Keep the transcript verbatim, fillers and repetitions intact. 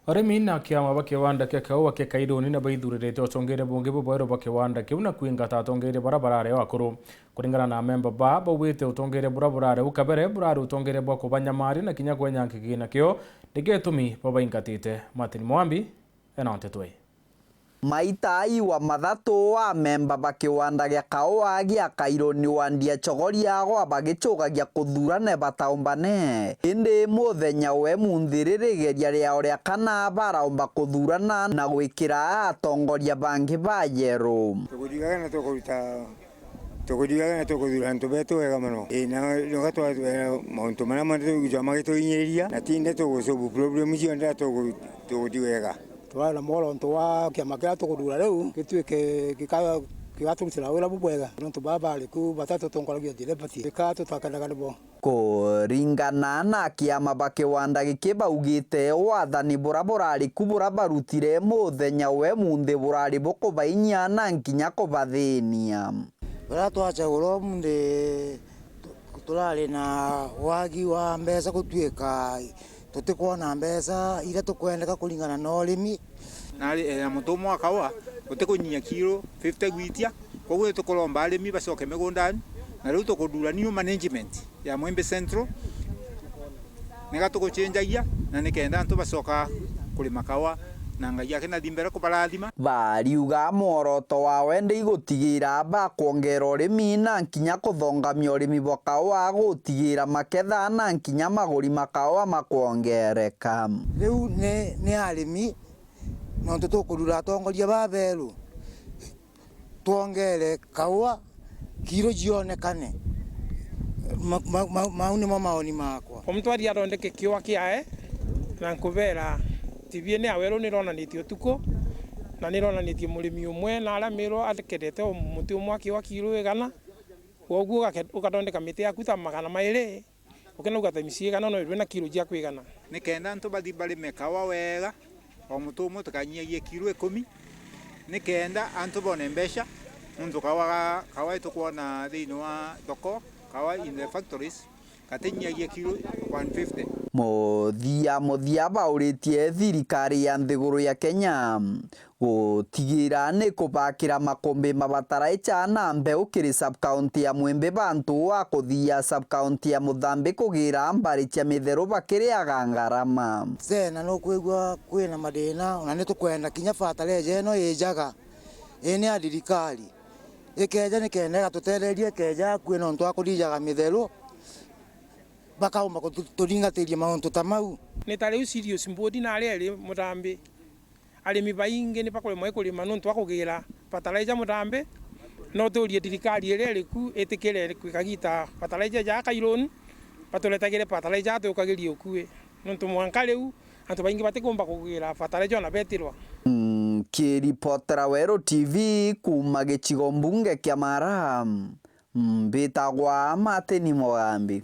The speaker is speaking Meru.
Arimi na kiama ba kiwanda kia kaua kia Kairuni ni baithuririte utongeria bungi bubweru bwa kiwanda kiu na kwingata atongeria bara barari o akuru. Kuringana na amemba ba, baugite utongeria bura burari u kabere burari utongeria bwa kubanyamaria na kinya kwenya kigina kio ni gitumi babaingatite. Martin Mwambi ena nteto ii. Maita aiwa mathatu amemba ba kiwanda gia kaua gia Kairuni wandi ya Chogoria agwa bagichugagia kuthurana bataumbane. Indi muthenya we munthi ririgeria riao ria kana baraumba kuthurana na gwikira atongoria bangi ba yeru. Tukuthiaga na tukuruta Tukuthiaga na tukuthura antu betu wega mono. Ii, na noga twatwera mauntu maria monthe tugwithwa magituinyiriria, na tinde tugusolve problem cionthe na tugu-, tuguthi wega. Turari na mworo untu wa kiama kiria tukuthura riu gituike gika-, gigaturutira wira bubwega. Nontu baba bari ku batatu tongoragia Jiribati, gika tutakenaga nibo. Kuringana na kiama ba kiwanda giki baugite wathani bura burari ku bura barutire muthenya we munthi burari bukubainyia na nkinya kubathinia. Baria twachagurwa munthi tu-, turari na wagi wa mbeca gutuika tutikwona mbeca iria tukwendeka kuringana na urimi. Na ri-, eh, na mutumwa wa kaua, utikunyia kilo fifty gwitia, koguo tukuromba arimi bacoke migundani, na riu tukuthura new management ya Mwimbi Central, niga tuguchenjagia, na nikenda antu bacoka kurima kaua, na Ngai akinathi mbere kubarathima. Bariuga mworoto wawe ndi gutigira bakwongera urimi na nkinya kuthongamia urimi bwa kaua gutigira maketha na nkinya maguri ma kaua makwongereka. Riu ni, ni arimi, nontu tukurura atongoria baberu, twongere kaua, kiro cionekane. Ma-, ma-, ma-, mau nimo maoni makwa. Omutwari athondeke kiua kiae, na nkubera, T V ni ya weru nironanitie utuku, na nironanitie murimi umwe na aria Miru atekethete o muti umwe wa kiua kiro igana, kwoguo ugake-, ukathondeka miti yaku ta magana mairi, ukenauga times igana no irwe na kiro cia kwigana. Nikenda antu bathi barime kaua wega, o muti umwe tukanyiagia kiro ikumi, nikenda antu bone mbeca, nontu kaua ga-, kaua itukwona thiini wa thoko, kaua in the factories, gatinyiagia kiro one fifty. Muthia muthia bauritie thirikari ya nthiguru ya Kenya gutigira ni kubakira makumbi ma bataraicha na mbeu kiri sub-county ya Mwimbi bantu a kuthia sub-county ya Muthambi kugira mbari cia mitheru bakiriaga ngarama. Sena nukwigua kwina mathina, ona nitukwenda kinya fertilizer ino ijaga, ii ni ya thirikari. Ikeja nikenda igatutetheria ikeja akui nontu wa kuthijaga mitheru, bakaumba kututhingatiria mauntu ta mau. Ni ta riu Sirius Mbudi na aria eri Muthambi. Arimi baingi ni bakuremwa i kurima nontu wa kugira fertilizer Muthambi. No turie thirikari iria iri ku itikire kwikagita fertilizer ja Kairuni, baturetagire fertilizer tukagirie ukui. Nontu mwanka riu antu baingi batikumba kugira fertilizer ona betirwa. Nkiripotera Weru T V kuuma gicigo mbunge kia Mara, mbitagwa Martin Mugambi.